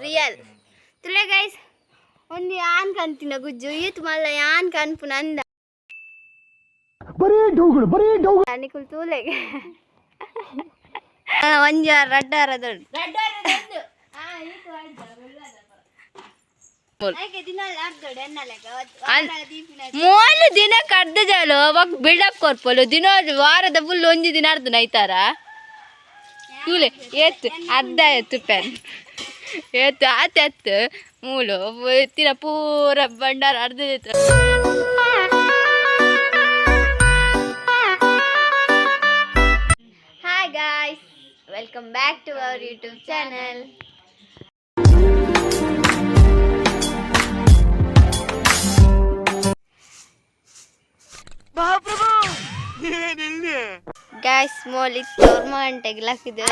Real ತುಲೆ guys ಒಂದು ಯಾನ್ ಕಂತಿನ ಗುಜ್ಜು ಈತ್ ಮಲ್ಲ ಯಾನ್ ಕನ್ಪುನ ಅಂದ. ಬರೀ ಡೌಗಳು, ಬರೀ ಡೌ. ನಿಕುಲ್ ತೂಲೆಗೆ ಒಂಜಿ ವಾರ ರಡ್ಡ ವಾರ ದೊಡ್ಡ ಮೋಲು ದಿನ ಕಡ್ದ ಜಾಲು ಒಕ್ ಬಿಲ್ಡಪ್ ಕೊರ್ಪೊಲು. ದಿನ ವಾರದ ಫುಲ್ ಒಂಜಿ ದಿನ ಅರ್ಧ ನೈತಾರ. ತೂಲೆ ಏತ್ ಅರ್ಧ ಎತ್ತು ಪೆನ್ ಏತ್ ಆತ ಎತ್ತು ಮೂಲು ಎತ್ತಿನ ಪೂರ ಭಂಡಾರ ಅರ್ಧ ಎತ್ತು. Hi guys, welcome back to our YouTube channel. Guys, mall ಇತ್ತು ಗಂಟೆಗೆ ಲಕ್ಕಿದೆ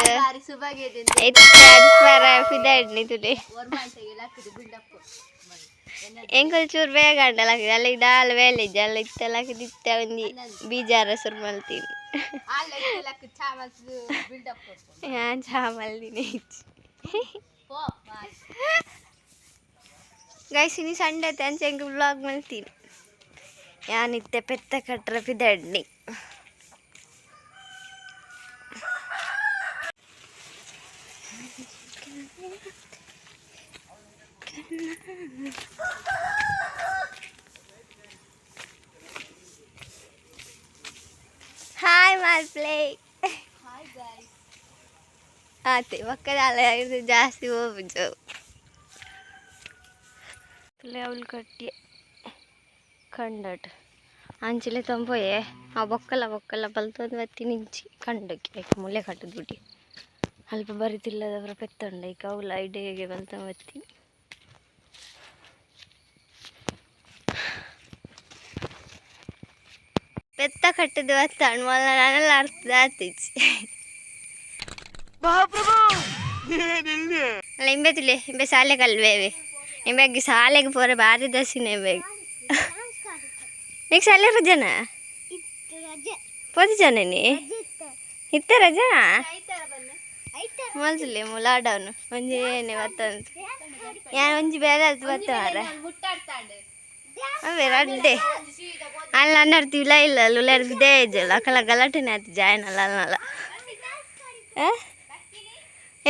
ಫಿದಾಡ್ನಿ ತುಲೆ. ಎಂಕಲ್ ಚೂರು ಬೇಗ ಅಂಡಲಾಗಿದೆ ಅಲ್ಲಿ ದಾಲ್ ಬೇಲೆ ಇಜ್ಜಿ ಅಲ್ಲ ಇತ್ತೆಲ್ಲ ಇತ್ತೆ ಒಂಜಿ ಬೀಜಾರ ಸುರು ಮಲ್ತೀನಿ. ಯಾನ್ ಚಾ ಮಲ್ದಿನಿ. ಗೈಸ್, ಇನಿ ಸಂಡೆ ಅಂಚೆ ಎಂಕ್ ವ್ಲಾಗ್ ಮಲ್ತೀನಿ. ಯಾನ್ ಇತ್ತೆ ಪೆತ್ತ ಕಟ್ರ ಪಿದಡ್ನಿ. ಹಾಯ್ ಮಾಲ್ಪ್ಲೇ. ಆತೆ ಒಕ್ಕದಾಲ ಇದು ಜಾಸ್ತಿ ಹೋಗುದು. ಅವ್ಲು ಕಟ್ಟಿ ಕಂಡಟ್ ಅಂಚಿಲೆ ತಂಪೋಯೆ. ಆ ಬೊಕ್ಕಲ ಬೊಕ್ಕಲ ಬಲ್ತೊಂದು ಬತ್ತಿ ನಿಂಚಿ ಕಂಡಕ್ಕೆ ಐಕ್ ಮುಳ್ಳೆ ಕಟ್ಟದ್ ಬಿಟ್ಟಿ ಅಲ್ಪ ಬರಿತಿಲ್ಲದವರ ಪೆತ್ತಂಡ ಐಕ್ ಅವ್ಲ ಐಡೆಗೆ ಬಲ್ತ ಬತ್ತಿ. ಪೆತ್ತ ಕಟ್ಟದ ಬತ್ತಾಣ್ ಮಲ್ಲ ನಾನೆಲ್ಲ ಅರ್ಥ ಆತಿಚ್ಚಿ ಅಲ್ಲ. ಇಂಬೆ ತುಲೆ, ಇಂಬೆ ಸಾಲೆ ಕಲ್ವೇವೆ. ಇಂಬೆಗೆ ಸಾಲೆಗೆ ಪೋರೆ ಬಾರಿ ದಸಿನ. ಇಂಬೆಗೆ ನೆಕ್ಸ್ಟ್ ಶಾಲೆ ರಜಾನ ಪೋತಿ ಜನನಿ ಇತ್ತೆ ರಜಾನಾ ಮಲ್ಸುಲೆ ಮುಲಾಡವನು ಒಂಜಿ ಏನೆ ಬತ್ತಂತ ಯಾನ್ ಒಂಜಿ ಬೇರೆ ಅದು ಬತ್ತ ಮಾರ ಅವೇ ರಡ್ಡೆ ಅಲ್ಲ ಅನ್ನರ್ತಿ ಇಲ್ಲ ಇಲ್ಲ ಲುಲೆರ್ ಬಿದ್ದೇ ಇಜ್ಜಲ್ಲ. ಅಕಲ ಗಲಾಟೆನೆ ಆತು ಜಾಯ್ನ್ ಅಲ್ಲ ಅಲ್ಲ.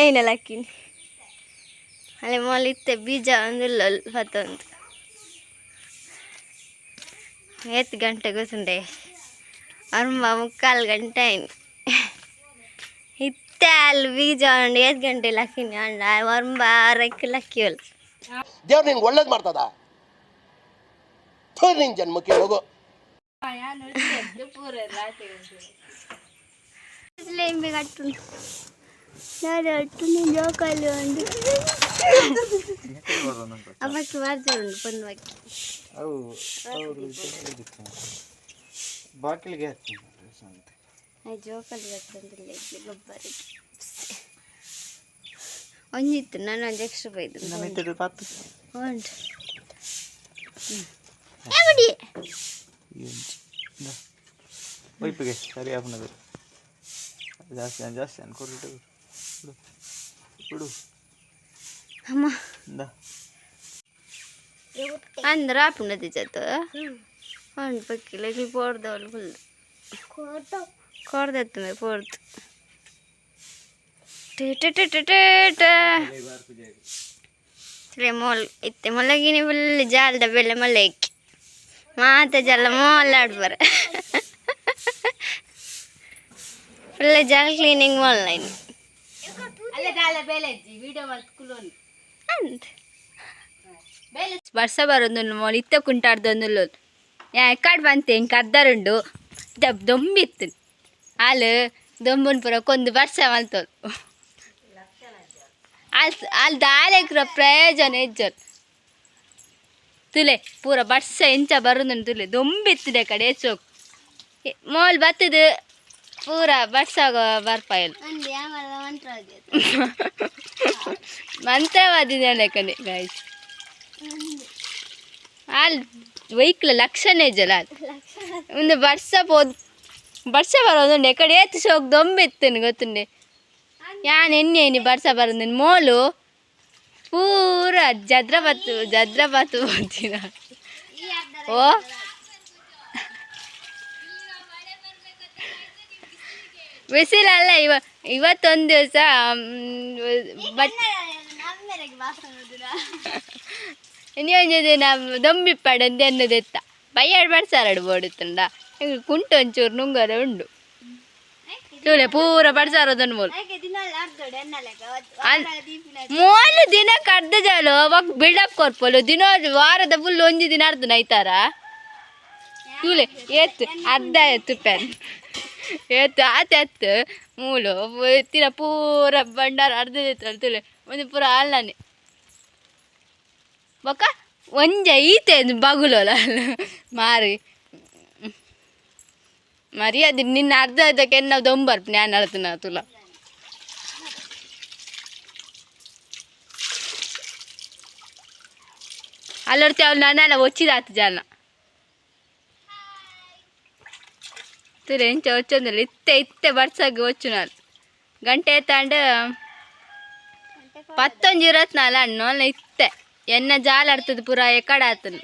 ಏನ ಲಕ್ಕಿನಿ ಅಲ್ಲಿ ಮೊಲ ಇತ್ತೆ ಬೀಜ ಒಂದಿಲ್ಲ ಬತ್ತಂತು. ಏತ್ ಗಂಟೆ ಗೊತ್ತುಂಡೆ? 9:45 ಗಂಟೆ ಆಯ್ತು. ಇತ್ತೆ ಅಲ್ಲಿ ಬೀಜ ಉಂಡು. ಏತ್ ಗಂಟೆ ಲಕ್ಕಿನಿ ಅಂಡ ಒರ್ಂಬ ಆರಕ್ಕೆ ಲಕ್ಕಿಯಲ್ಲ. ದೇವ್ರು ನಿನ್ಗೆ ಒಳ್ಳೇದ್ ಮಾಡ್ತದ. ಥು, ನಿನ್ ಜನ್ಮಕ್ಕೆ ಹೋಗು. ಇಂಬೆ ಕಟ್ಟುಂಡು ಅಟ್ಟುನಿ ಜೋಕಾಲಿ ಉಂಡು. ಅವಕ್ಕೆ ಮಾತ್ರ ಉಂಡು ಪೊಂದು ಬಕ್ಕಿ. ಅವು ಅವರು ಬಾಗಿಲಿಗೆ ಸಂತೆ. ಜೋಕಾಲಿ ಕಟ್ಟುಂದಿಲ್ಲ ಇಡ್ಲಿ ಗೊಬ್ಬರ ಒಂಜಿತ್ತು. ನಾನು ಒಂದು ಎಕ್ಸ್ಟ್ರಾ ಬೈದು. ನಮ್ಮ ಪತ್ತು. ಉಂಟು ಏ. ಒಯ್ಪಿಗೆ ಸರಿ ಆಪುನದು ಜಾಸ್ತಿ ಜಾಸ್ತಿ ಅನ್ಕೊಡು ಬಿಡು ಬಿಡು. ಅಮ್ಮ. ಇಂದ. ಅಂದ್ರೆ ಆಪುಂಡತಿ ಚತ್ತು ಉಂಟು ಪಕ್ಕಿಲ್ಲ ಇಲ್ಲಿ ಪೋರ್ದವಳು ಫುಲ್ ಕೊರ್ದತ್ತು ಮೇ ಪೋರ್ದು ಟೇ ಟೇ ಟೇ ಟೇ ಟೇ ಟೇ. ಸರಿ ಮೋಲ್ ಇತ್ತೆ ಮೊಲಗಿನಿ ಫುಲ್ ಜಾಲ್ದ ಬೆಲೆ ಮಲ್ಲೇಕಿ ಮಾತ ಜಲ್ಲ ಮೋಲ್ ಆಡ್ಬಾರ. ಫುಲ್ ಜಾಲ್ ಕ್ಲೀನಿಂಗ್ ಆನ್ಲೈನ್ ಅಂತ. ವರ್ಷ ಬರೋದು ಮೋಲ್ ಇತ್ತ ಕುಂಟಾಡ್ದೊಂದು ಎಕ್ಕಡ್ ಬಂತೆ ಇಂಕ ಅರ್ಧರುಂಡು ದೊಂಬಿತ್ತು ಆಲ್ ದೊಂಬುನ್ ಪೂರ ಕೊಂದು ವರ್ಷ ಮಲ್ತೋಲು. ಆಲ್ ಆಲ್ ದಾಲೆಗ್ರ ಪ್ರಯೋಜನ ಇಜ್ಜಲ್. ತುಲೆ ಪೂರ ವರ್ಷ ಎಂಚ ಬರುಂದುಂಡು ತುಲೆ. ದೊಂಬಿತ್ತಿದೆ ಕಡೆ ಚೋಕ್ ಮೋಲ್ ಬತ್ತದು ಪೂರ ವರ್ಷ ಬರ್ಪಾಯಲ್. ಮಂತ್ರವಾದಿ ಲೆಕ್ಕನೆ ಗಾಯ್ಸ್. ಆಲ್ ವೆಹಿಕಲ್ ಲಕ್ಷಣ ಇಜ್ಜಲ್ಲ ಆಲ್ ಒಂದು ವರ್ಷ ಪೋದ್ ವರ್ಷ ಬರೋದುಂಡೆ ಕಡೆ ಏತ್ ಶೋಕ್ ದೊಂಬೆತ್ತನು ಗೊತ್ತುಂಡೆ. ಯಾನ್ ಎಣ್ಣೆ ಎಣ್ಣೆ ವರ್ಷ ಬರೋದು ಮೋಲು. ಪೂರ ಜದ್ರಬತ್ತು ಜದ್ರಬಾತು ಬಂತಿನ. ಓ ಬಿಸಿಲಲ್ಲ ಇವತ್ತೊಂದು ದಿವಸ. ಬಟ್ ಇನ್ನೊಂದು ದಿನ ದೊಂಬಿಪ್ಪಾಡು ಅಂದೆ ಅನ್ನೋದೆತ್ತ ಬಯ್ಯಾಡ್ ಬಡ್ಸಾರಡು ಬೋಡುತ್ತಂಡ ಕುಂಟು ಒಂಚೂರು ನುಂಗರ ಉಂಡು ತೂಲೆ ಪೂರ ಬಡ್ಸಾರೋದನ್ನು ಮೂಲು. ಮೂಲು ದಿನ ಕಡ್ದ ಜಾಲು ಅವಾಗ ಬಿಲ್ಡಪ್ ಕೊರ್ಪೊಲು. ದಿನ ವಾರದ ಫುಲ್ ಒಂಜಿ ದಿನ ಅರ್ಧ ನೈತಾರ ತೂಲೆ ಏತ್ ಅರ್ಧ ಎತ್ತು ಪೆನ್ ಏತ್ ಆತ ಎತ್ತು ಮೂಲು ಎತ್ತಿನ ಪೂರ ಬಂಡಾರ ಅರ್ಧ ಎತ್ತಲ್ಲ ತೂಲೆ ಒಂದು ಪೂರ ಅಲ್ಲನೆ ಬೊಕ್ಕ ಒಂಜ ಈತೆ ಬಗುಲೋಲ ಮಾರಿ ಮರ್ಯಾದೆ ನಿನ್ನ ಅರ್ಧ ಅದಕ್ಕೆ ನಾವು ದೊಂಬರ್ಪು ನಾನು ಅಳ್ತನ ತುಲ. ಅಲ್ಲೊರ್ತಿ ಅವ್ಳು ನನ್ನೆಲ್ಲ ಒಚ್ಚಿದಾತು ಜನ ತುಲೆ ಎಂಚ ಒಚ್ಚೊಂದಿಲ್ಲ ಇತ್ತೆ ಇತ್ತೆ ಬರ್ಸಾಗಿ ಒಚ್ಚು ನಾನು ಗಂಟೆ ತಾಂಡ ಪತ್ತೊಂಜಿ ಇರತ್ನಾಲ ಅಣ್ಣು ಅಲ್ಲ ಇತ್ತೆ ಎನ್ನ ಜಾಲ ಆಡ್ತದೆ ಪೂರ ಎಕಡ ಆತನು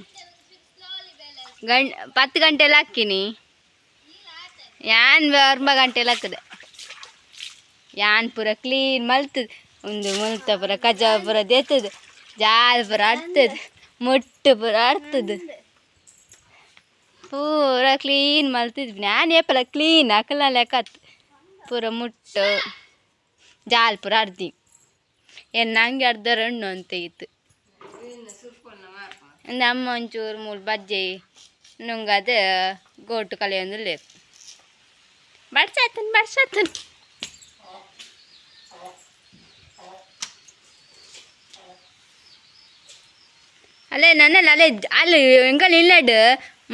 ಗಂ 10 ಗಂಟೆಲ್ಲ ಹಾಕಿನಿ ಯಾನ್ 9 ಗಂಟೆಲ್ಲ ಹಾಕದೆ ಯಾನ್ ಪೂರ ಕ್ಲೀನ್ ಮಲ್ತದೆ ಒಂದು ಮುಲ್ತ ಪೂರ ಕಜ ಪೂರ ದೇತದೆ ಜಾಲ್ ಪೂರ ಆಡ್ತದೆ ಮುಟ್ಟು ಪೂರ ಆಡ್ತದೆ ಪೂರ ಕ್ಲೀನ್ ಮಲ್ತಿದ್ವಿ. ನಾನು ಏಪಲ ಕ್ಲೀನ್ ಹಾಕಲ್ಲ ಲೆಕ್ಕತ್ ಪೂರ ಮುಟ್ಟು ಜಾಲ್ ಪೂರ ಅರ್ದಿ ಏನು ನಂಗೆ ಅರ್ಧ ರಣ್ಣು ಅಂತ ಇತ್ತು. ನಮ್ಮ ಒಂಚೂರು ಮೂಲು ಬಜ್ಜೆ ನುಂಗದ ಗೋಟು ಕಲೆಯೊಂದು ಬಡ್ಸಾತನ್ ಬಡ್ಸಾತನ್. ಅಲ್ಲೇ ನನ್ನಲ್ಲಿ ಅಲ್ಲೇ ಅಲ್ಲಿ ಎಂಕಲ್ ಇಲ್ಲಡ್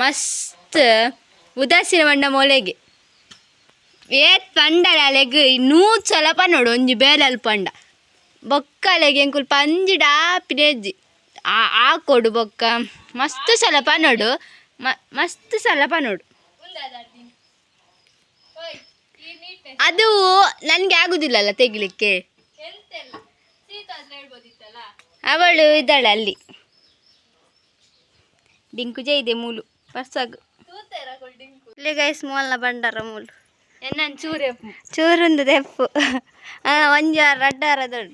ಮಸ್ತ್ ಉದಾಸೀನ ಬಣ್ಣ ಮೊಲೆಗೆ ಏತ್ ಪಂಡಲ ಅಲೆಗ್ ನೂದು ಸಲ ಪನ್ನೋಡು ಒಂಜಿ ಬೇಲಲ್ ಪಂಡ ಬೊಕ್ಕಲೆಗೆ ಎಂಕುಲು ಪಂಜಿ ಡಾಪಿನೆಜ್ಜಿ ಆಕೊಡು ಬೊಕ್ಕ ಮಸ್ತ್ ಸಲ ಪನ್ನೋಡು ಮಸ್ತ್ ಸಲ ಪನ್ನೋಡು. ಅದು ನನಗೆ ಆಗುದಿಲ್ಲಲ್ಲ ತೆಗಿಲಿಕ್ಕೆ. ಅವಳು ಇದ್ದಾಳೆ ಅಲ್ಲಿ ಡಿಂಕುಜೆ ಇದೆ ಮೂಲು ಪರ್ಸಾಗು ಗೈಸ್ ಮೋಲ್ನ ಬಂಡಾರ ಮೂಲು ಎನ್ನನ್ ಚೂರೆ ಚೂರುಂದು ದೆಪ್ಪು ಒಂಜಿ ವಾರ ರಡ್ಡು ವಾರ ದೊಡ್ಡ.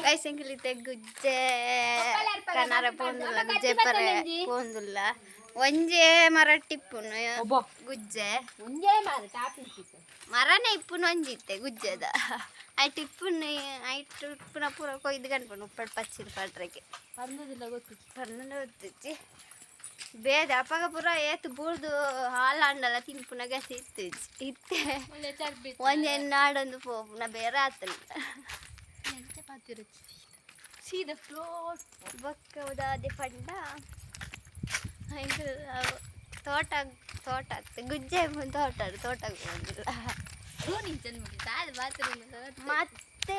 ಗೈಸ್ ಎಂಕುಲು ಇತ್ತೆ ಗುಜ್ಜೆ ಕನರ ಪೋಂದುಲ್ಲ, ಗುಜ್ಜೆ ಪರೆ ಪೋಂದುಲ್ಲ. ಒಂಜೇ ಮರ ಟಿಪ್ಪುನು ಗುಜ್ಜೆ ಮರನೇ ಇಪ್ಪುನು ಒಂಜಿ ಇತ್ತೆ ಗುಜ್ಜೆದ ಐಟ್ ಇಪ್ಪುನು ಐಟ್ ಇಪ್ಪುನ ಪೂರ ಕೊಯ್ದು ಗಂಟು ಉಪ್ಪಡ್ ಪಚ್ಚಿನ ಪಡ್ರೆಗೆ ಪಂದುಲ್ಲ ಗೊತ್ತಿಜ್ಜಿ ಬೇದ ಅಪಗ ಪೂರ ಏತ್ ಬೂರ್ದು ಹಾಲು ಅಂಡಲ ತಿನ್ಪುನ ಗತಿ ಇತ್ತು ಇತ್ತೆ ಒಂಜಿ ನಾಡೊಂದು ಪೋಪುನ ಬೇರೆ ಆತನ ಬೊಕ್ಕ ಉದಾದೆ ಪಂಡ ತೋಟ ತೋಟ ಆಗ್ತದೆ ಗುಜ್ಜೆ ತೋಟ ತೋಟಕ್ಕೆ ಹೋಗಿಲ್ಲ. ಮತ್ತೆ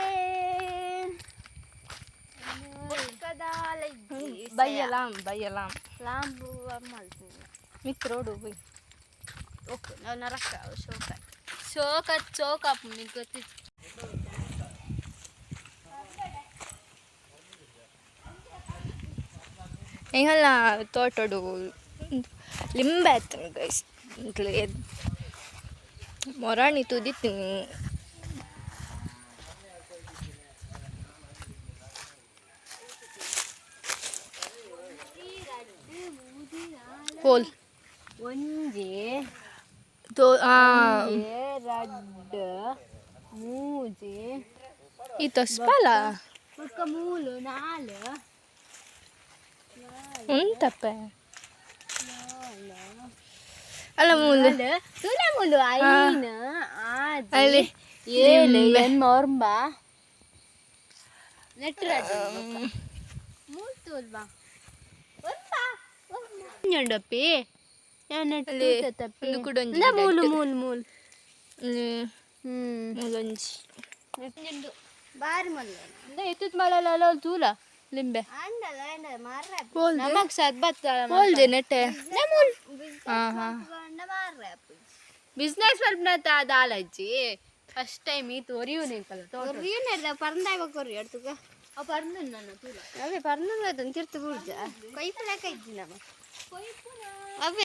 ಬಯ್ಯಲಾಮ್ ಬಯ್ಯಲಾಮ್ ಲಾಂಬು ಮಲ್ತೀನಿ ಮಿತ್ರೋಡು ಬೈ ಓಕೆ ನಾವು ನರಕ ಶೋಕ ಶೋಕ ಚೋಕಪ್ ನಿಂಗೆ ಗೊತ್ತಿತ್ತು. ಎಂಗಲ್ಲ ತೋಟಡು ಲಿಂಬೆ ಆಯ್ತು ಗೈಸ್. ಮೊರಾಣಿ ತುದಿತೀನಿ. ಹೋಲ್ ಒಂಜಿ ತೋ ರಡ್ಡ್ ಮೂಜಿ ಈ ತೊಸ್ಪಲ ಬೊಕ್ಕ ಮೂಲು ನಾಲ್ ಉಂಟಪ್ಪ ಅಲ್ಲ ಮೂಲು ತೂಲ ಮೂಲು ಐನ್ ಆಜಿ ಅಲ್ಲಿ ಏಳು ಎನ್ಮ ಒರ್ಂಬ ನೆಟ್ ಮೂಲು ತೋಲ್ವಾ ಉಂಡಪ್ಪಿ ಅಲ್ಲಿ ಒಂದು ಕುಡೊಂಜಿ ಮೂಲು ಮೂಲು ಮೂಲು ಮೂಲೊಂಜಿ ಬಾರಿ ಮಲ್ಲ ಎತ್ತುತ್ ಮಲ್ಲ ತೂಲ ಲಿಂಬೆ ನಮಗ್ ಸದ್ಬತ್ತ ಹೋಲ್ದೆ ನೆಟ್ಟೆ ಹಾಂ ಹಾಂ ಮಾರ್ರೆ ಬಿಸ್ನೆಸ್ ಸ್ವಲ್ಪ ದಾಲಜ್ಜಿ. ಫಸ್ಟ್ ಟೈಮ್ ಈತ್ ಒರಿಯು ನಿಂಕಲ್ಲ. ಒರಿಯುನ ಪರಂದಾಯ ಕೊರಿ ಅಡ್ತುಗ. ಅವು ಪರ್ದು ನನ್ನ ತೂಲ. ಅವೇ ಪರಂದ ತಿರ್ತು ಬುಡ್ಜ ಕೊಯ್ಪುನ ಇಜ್ಜಿ ನಮ್ಮ ಅವೇ.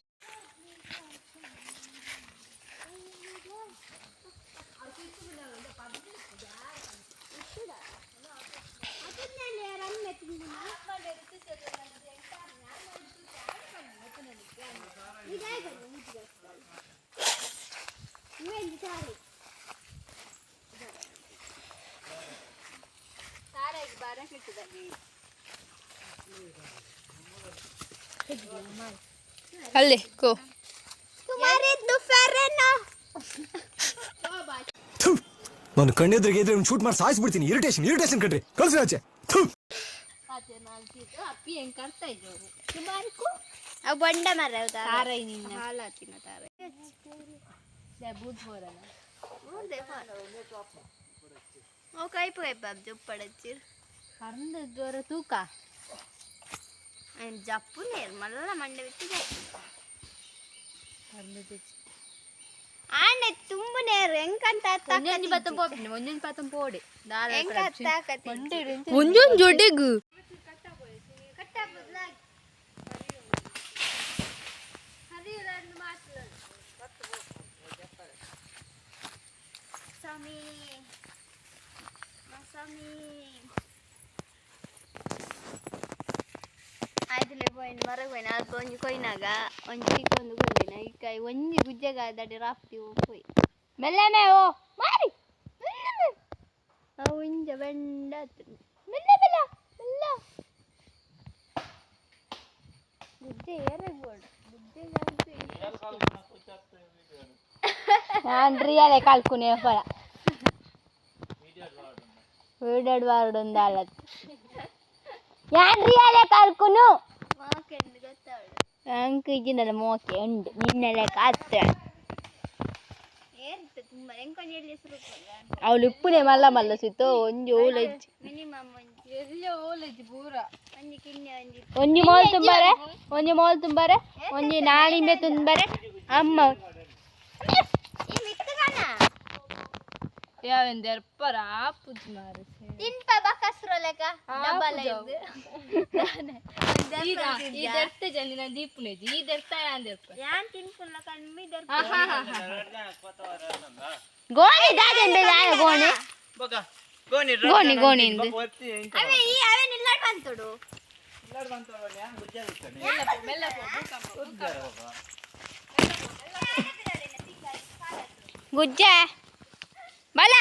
ಅಲ್ಲೇ ಕೋ. ನಾನು ಕಣ್ಣೆದ್ರಿಗೆ ಇದ್ರೆ ಶೂಟ್ ಮಾಡಿ ಸಾಯಿಸ್ಬಿಡ್ತೀನಿ. ಇರಿಟೇಷನ್ ಇರಿಟೇಷನ್ ಕಣ್ರಿ, ಕಳ್ಸಿ ಆಚೆ. ಥು. ಅಪ್ಪಿ ಹೆಂಗ್ ಕರ್ತಾ ಇದ್ದವು? ಅವು ಬಂಡ ಮರ. ತಾರೈ ನಿನ್ನ. ಹಾಲಾತಿನ ತಾರ. ಬೂದ್ ಬೋರಲ್ಲ. ಅವು ಕೈಪು ಕೈಪು ಅಬ್ಜು ಉಪ್ಪಡಚ್ಚಿರ್. ಪರ್ದು ದೂರ ತೂಕ. ಜಪ್ಪು ನೇರು ಮಲ್ಲ ಮಂಡೆ ಬಿಟ್ಟು ಜಪ್ಪು. ಪರ್ದು. ಆಂಡೆ ತುಂಬ ನೇರು ಎಂಕಂತ. ಒಂಜೊಂಜಿ ಪತ್ತ ಪೋಪಿನ, ಒಂಜೊಂಜಿ ಪತ್ತ ಪೋಡೆ. ಎಂಕಂತ. ಒಂಜೊಂಜಿ ಜೊಡೆಗು. ಸ್ವಾಮಿ ಸ್ವಾಮಿ ಆಯ್ತಲೆ ಪೋಯಿನ ಮರಗ್ ಪೋಯಿನ ಅಲ್ಪ ಒಂಜಿ ಕೊಯ್ನಾಗ ಒಂಜಿ ತಿಕ್ಕೊಂದು ಕೊಯ್ಯಿನ ಇಕ್ಕ ಒಂಜಿ ಗುಜ್ಜೆಗ ದಡಿ ರಾಪ್ತಿ ಪೋಯಿ. ಮೆಲ್ಲನೆ ಓ ಮಾರಿ. ಅವು ಇಂಜ ಬೆಂಡ ಆತು. ಮೆಲ್ಲ ಮೆಲ್ಲ ಮೆಲ್ಲ. ಗುಜ್ಜೆ ಏರಗ್ ಬೋಡು ಗುಜ್ಜೆ ಜಾಸ್ತಿ. ನಾನು ರಿಯಲೇ ಕಲ್ಕುನೆ ಫಲ ವೀಡಡ್ ವಾರ್ಡ್ ಅಲತ್ ಯಾನ್ ರಿಯಲೇ ಕಲ್ಕುನು. ಮಾಕೆಂದು ಗೊತ್ತಾವಳು. ಅಂಕ್ ಇಜ್ಜಿಂದಲ್ಲ ಮೋಕೆ ಉಂಡು ನಿನ್ನೆಲೆ ಕಾತ್ತ. ಏರ್ತು ತುಂಬ ಎಂಕೊಂಜಿ ಎಲ್ಲಿ ಹೆಸರು. ಅವಳು ಉಪ್ಪುನೆ ಮಲ್ಲ ಮಲ್ಲ ಸಿತ್ತು ಒಂಜಿ ಓಲಜ್ಜಿ. ಮಿನಿಮಮ್ ಒಂಜಿ ಪೂರ. ಒಂಜಿ ಕಿನ್ನೆ ಒಂಜಿ. ಒಂಜಿ ಮೋಲ್ ತುಂಬಾರೆ, ಒಂಜಿ ಮೋಲ್ ತುಂಬಾರೆ, ಒಂಜಿ ನಾಳಿಂಬೆ ತುಂಬಾರೆ ಅಮ್ಮ. ಈ ಮಿತ್ತಗಣ. ಯಾವೆಂದೆರ್ಪರ ಆಪುಜ್ ಮಾರೆ. ತಿನ್ಪ ಬಕಸ್ರೋ ಲೆಕ್ಕ ಡಬಲ್ ಇದು. ಈ ದರ್ತೆ ಜನ ದೀಪುನೇಜಿ ಈ ದರ್ತ ಅಂದೆರ್ಪ. ಯಾನ್ ತಿನ್ಪುಲ್ಲ ಕಮ್ಮಿ ದರ್ಪ. ಗೋಣಿ ದಾದೆಂಬೆ ದಾಯ ಗೋಣಿ. ಗೋಣಿ ಗೋಣಿ ಇಂದು. ಅವೇ ಈ ಅವೇ ನಿಲ್ಲಾಡ್ ಬಂತುಡು. ಗುಜ್ಜೆ ಬಲ.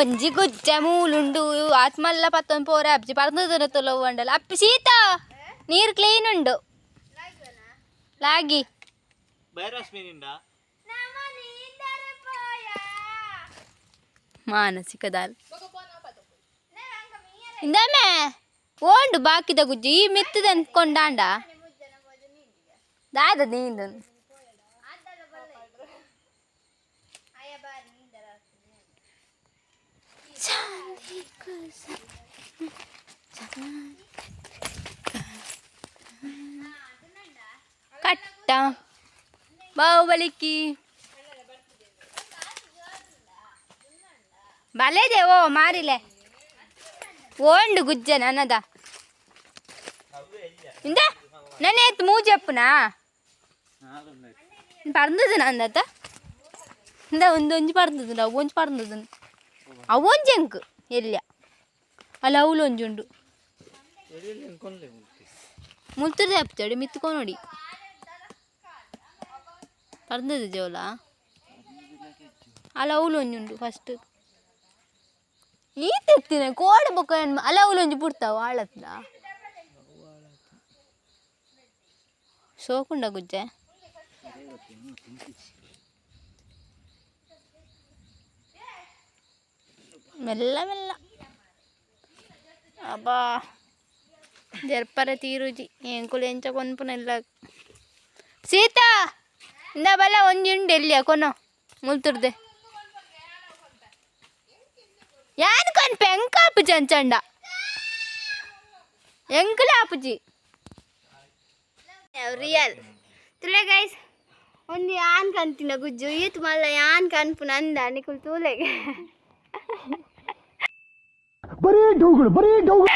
ಒಂಜಿ ಗುಜ್ಜೆ ಮೂಲುಂಡು ಆತ್ಮಲ್ಲ ಪತ್ತೊಂದು ಪೋರೆ ಅಬ್ಜಿ ಪರ್ದು ತುಲವು ಅಪ್ಪಿ. ಸೀತ ನೀರು ಕ್ಲೀನ್ ಉಂಡು ಲಾಗಿ. ವೈರಸ್ ಮೀನಿಂದ. ಮಾನಸಿಕ ದಾಲ್ ಇಂದಮೆ ಓಂಡು ಬಾಕಿದ ಗುಜ್ಜು ಈ ಮಿತ್ತದ ಕೊಂಡಾಂಡ ದಾದ ನೀಂದು. ಕಟ್ಟ ಬಾಹುಬಲಿಕ್ಕಿ ಬಲೇದೆ ಓ ಮಾರಿಲೆ ಓಂಡು ಗುಜ್ಜೆ ನನ್ನದ ಇಂದ ನನ್ನ ಎತ್ತು ಮೂಜಪ್ಪನಾ ಪರ್ದದ ನಂದತ್ತ ಇಂದ ಒಂದೊಂಜಿ ಪರ್ದದ ಅವು ಒಂಜಿ ಪರ್ದದ ಅವು ಒಂಜಿ ಅಂಕ್ ಎಲ್ಲಿಯ ಅಲ್ಲ ಅವಳು ಒಂಜಿ ಉಂಡು ಮುಲ್ತುರ್ದೆ ಅಪ್ತಡೆ ಮಿತ್ಕೊ ನೋಡಿ ಪರ್ದದ ಜೋಲ ಅಲ್ಲ ಅವಳು ಒಂಜಿ ಉಂಡು ಫಸ್ಟ್ ಈ ತೆತ್ತಿನ ಕೋಡೆ ಬೊಕ್ಕ ಅಲ್ಲ ಅವಳು ಒಂಜಿ ಪುಡ್ತಾವ ಆಳತ್ಲ ಸೋಕುಂಡ ಗುಜ್ಜೆ. ಮೆಲ್ಲ ಮೆಲ್ಲ ಅಬ್ಬಾ ಜರ್ಪರ ತೀರುಜಿ ಎಂಕುಲು ಎಂಚ ಕೊನ್ಪುನೆಲ್ಲ. ಸೀತಾ ಇಂದ ಬಲ್ಲ ಒಂಜಿ ಉಂಡು ಎಲ್ಲಿಯ ಕೊನೊ ಮುಲ್ತುರ್ದೆ ಯಾನ್ ಕೊನ್ಪೆ ಎಂಕ ಆಪುಜಿ ಅಂಚಂಡ ಎಂಕುಲ ಆಪುಜಿ. ರಿಯಲ್. ತುಲೆ ಗೈಸ್, ಒಂದು ಯಾನ್ ಕಂತಿನ ಗುಜ್ಜು ಈತ್ ಮಲ್ಲ ಯಾನ್ ಕನ್ಪುನ ಅಂದ ನಿಕುಲ್ ತೂಲೆಗೆ. ಬರೀ ಡೌಗಳು, ಬರೀ ಡೌಗಳು.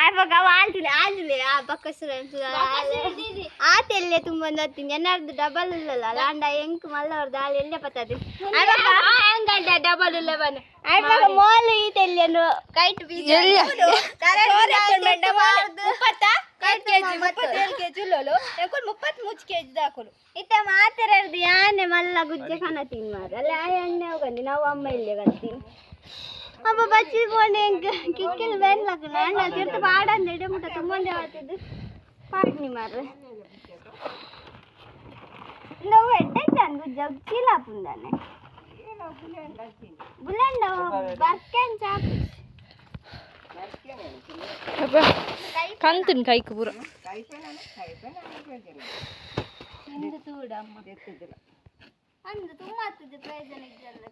ಆವಾಗ ಅವ ಆಲ್ತಿಲ್ಲ ಆಲ್ತಿಲ್ಲ ಆ ಬಕ್ಕಸುರ ಆತೆಲ್ಲೆ ತುಂಬ ಹತ್ತೀನಿ ಎನ್ನಾರ್ದು ಡಬಲ್ ಇಲ್ಲಲ್ಲ ಲಾಂಡ ಎಂಕ್ ಮಲ್ಲ ಅವ್ರದ್ದು ಆಲ್ ಎಲ್ಲೆ ಪತ್ತದು. Double eleven. ಆವಾಗ ಮೋಲ್ ಈತೆಲ್ಲೆನು ಕೈಟ್ ಬೀಜ. 37 ಕೆಜಿ, 37 ಕೆಜಿ ಉಲ್ಲೋಲು ಎಂಕುಲು 33 ಕೆಜಿ ದಾಕುಲು. ಇತ್ತೆ ಮಾತೆರರ್ದು ಯಾನೆ ಮಲ್ಲ ಗುಜ್ಜೆ ಕನತೀನಿ ಮಾರ ಅಲ್ಲ, ಆ ಎಣ್ಣೆ ಹೋಗಂದಿ ನಾವು ಅಮ್ಮ ಇಲ್ಲೇ ಕತ್ತೀನಿ. ಅಪ್ಪ ಬಚ್ಚಿ ಪೋಂಡೆ ಎಂಕ್ ಕಿಕ್ಕಿಲ್ ಬೆನ್ಲಕ್ಕ ನಾಣ ತಿರ್ತು ಪಾಡಂದ ಇಡೆ ಮುಟ್ಟ ತುಂಬಂದೆ ಆತಿದ್ದು ಪಾಡ್ನಿ ಮಾರ್ರೆ. ನಾವು ಎಡ್ಡೆ ಗುಜ್ಜ ಚೀಲ ಪುಂದಾನೆ ಬುಲೆಂಡ ಬರ್ಕೆನ್ ಚಾಪು. ಕಂತಿನ ಕೈಕ್ ಪೂರ. ಅಂದು ತುಂಬ ಆಗ್ತದೆ, ಪ್ರಯೋಜನ ಇದ್ದಲ್ಲ.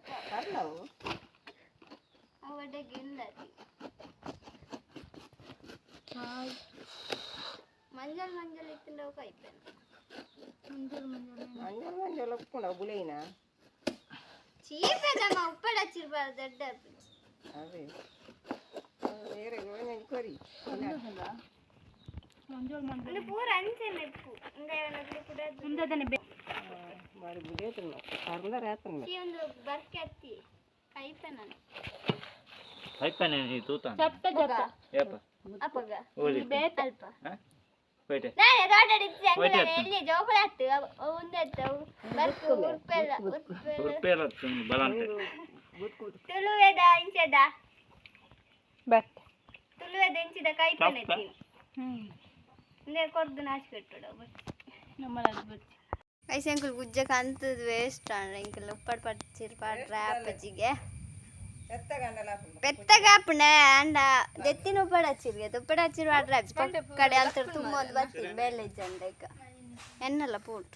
ಅವಡೆಗೆ ಇಲ್ಲ. ಮಂಜಲ್ ಮಂಜಲ್ ಇತ್ತು ಕೈಪೆನ. ಮಂಜಲ್ ಒಪ್ಕೊಂಡ ಬುಲೆಯಿನ. ಚೀಪೆದಮ್ಮ, ಉಪ್ಪಡ ಚಿರ್ಬಾರ್ದು ದೊಡ್ಡ. ಅದೇ ಬೇರೆ ಒಂಜೊಂಜಿ ಕೊರಿ. ಒಂದು ಪೂರ ಅಂಚೆನೆ ಇಪ್ಪು ಇಂದ. ಬಾರಿ ಬುಲೆತುಂಡು ಅರ್ಂದರ ಆತುಂಡು. ಒಂದು ಬರ್ಕೆ ಹತ್ತಿ ಕೈಪೆನ. ಕೈಪನೆ ನೀ ತೂತಾನ ಏಪ? ಅಪ್ಪಗ. ಓಲಿ. ಅಲ್ಪ. ಹೋಯ್ತೆ. ನಾಳೆ ತೋಟಡಿತ್ತು. ಹೋಯ್ತೆ ಅತ್ತು. ಎಲ್ಲಿ ಜೋಕುಲಾತ್ತು ಉಂದತ್ತು ಬರ್ಕು ಉರ್ಪೆಲ್ಲ ಉರ್ಪೆಲ್ಲ. ಉರ್ಪೇಲ ಬಲಂತೆ. ತುಳುವೆದ ಇಂಚದ. ಬಟ್ ತುಳುವೆದ ಇಂಚಿದ ಕೈಪೆನ. ತಪ್ಪ? ಇಂದೆ ಕೊರ್ದು ನಾಚಿಕೆಟ್ಟುಡು. ನಮ್ಮಲದು ಬಚ್ಚಿ. ಐಸ್ ಎಂಕುಲು ಗುಜ್ಜಕ್ಕೆ ಅಂತದ್ ವೇಸ್ಟ್ ಅಂಡ ಎಂಕುಲು ಉಪ್ಪಡ್ ಪಚ್ಚಿರ್ ಪಾಡ್ರೆ ಅಪ್ಪಜಿಗೆ ಪೆತ್ತಗಾಪುಂಡೆ ಅಂಡ ದೆತ್ತಿನ ಉಪ್ಪಡ ಹಚ್ಚಿರ್ಗೆ ಉಪ್ಪಡ ಹಚ್ಚಿರ್ ಪಾಡ್ರೆ ಕಡೆ ಅಂತ ತುಂಬ ಒಂದು ಬರ್ತೀನಿ ಬೇಲೆ ಇಜ್ಜಂಡ ಈಗ ಎನ್ನಲ್ಲ ಪೂಟ್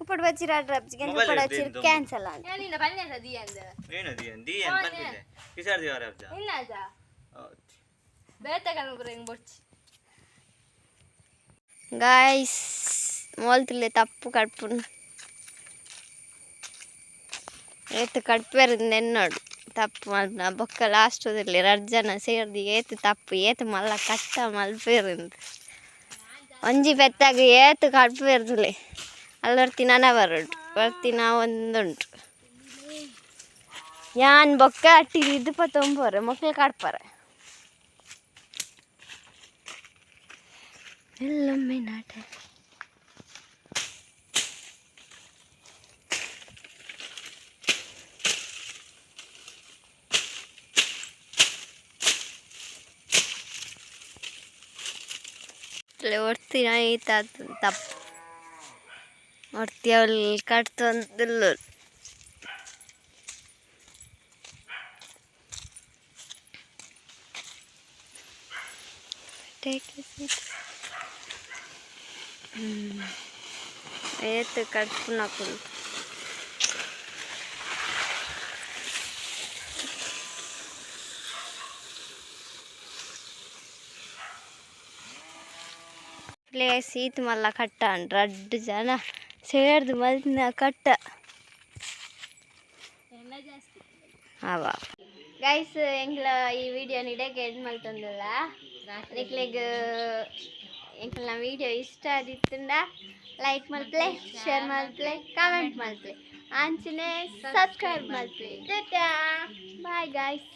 ಉಪ್ಪಡ್ ಬಚ್ಚಿರ ಆಡ್ರೆ ಅಪ್ಜಿಗೆ ಉಪ್ಪಡ ಹಚ್ಚಿರ್ ಕ್ಯಾನ್ಸಲ್ ಅಂತ. ನಿನ್ನ ಪನ್ಯಾಸ ದಿಯ ಅಂದ. ಏನು the the ಏನು ಬಂದಿದೆ ಕಿಸಾರ್ ದಿವಾರ ಅಬ್ಜ. ಇನ್ನಾಜ ಬೇತೆ ಕನ್ಪುರ ಹೆಂಗ್ ಬೊಚ್ಚಿ. ಗಾಯ್ಸ್, ಮೋಲ್ತಿಲ್ಲ ತಪ್ಪು ಕಡ್ಪುನು ಏತ್ ಕಡ್ಪೇರು ನೆನ್ನೋಡು ತಪ್ಪು ಮಲ್ಪನ ಬೊಕ್ಕ ಲಾಸ್ಟ್ ರಡ್ಡ್ ಜನ ಸೇರ್ದು ಏತ್ ತಪ್ಪು ಏತ್ ಮಲ್ಲ ಕಟ್ಟ ಮಲ್ಪೇರಿಂದು. ಒಂಜಿ ಪೆತ್ತಾಗ ಏತ್ ಕಡ್ಪೇರ್ದುಲೆ ಅಲ್ಲೊರ್ತಿ ನನ ಬರೋಡು ಬರ್ತಿ ಒಂದುಂಟು ಯಾನ್ ಬೊಕ್ಕ ಅಟ್ಟಿ ಇದು ಪತ್ತೊಂಬೋರೆ ಮೊಕ್ಲು ಕಡ್ಪಾರೆ ಎಲ್ಲೊಮ್ಮೆ ನಾಟ. ಒರ್ತಿನ ಈತ ತಪ್ಪು ಒರ್ತಿ ಅವಳು ಕಟ್ತೊಂದುಲ್ಲ. Take a seat. ಏತ್ ಕಟ್ಪುನಕುಲು. ಪ್ಲೇಸ್ ಈತ್ ಮಲ್ಲ ಕಟ್ಟ ರಡ್ಡ್ ಜನ ಸೇರ್ದು ಮಲ್ತಿನ ಕಟ್ಟ. ಅವ ಗೈಸ್, ಎಂಕ್ಲ ಈ ವಿಡಿಯೋ ಇಡಕ್ಕೆ ಎಂಡ್ ಮಲ್ತೊಂದುಲ್ಲ. ನಿಕ್ಲೆಗ್ ಎಂಕ್ಲೆನ ವಿಡಿಯೋ ಇಷ್ಟ ಆದಿತ್ತುಂಡ ಲೈಕ್ ಮಲ್ಪ್ಲೆ, ಶೇರ್ ಮಲ್ಪ್ಲೆ, ಕಾಮೆಂಟ್ ಮಲ್ಪ್ಲೆ, ಅಂಚನೆ ಸಬ್ಸ್ಕ್ರೈಬ್ ಮಲ್ಪ್ಲೆ. Bye guys.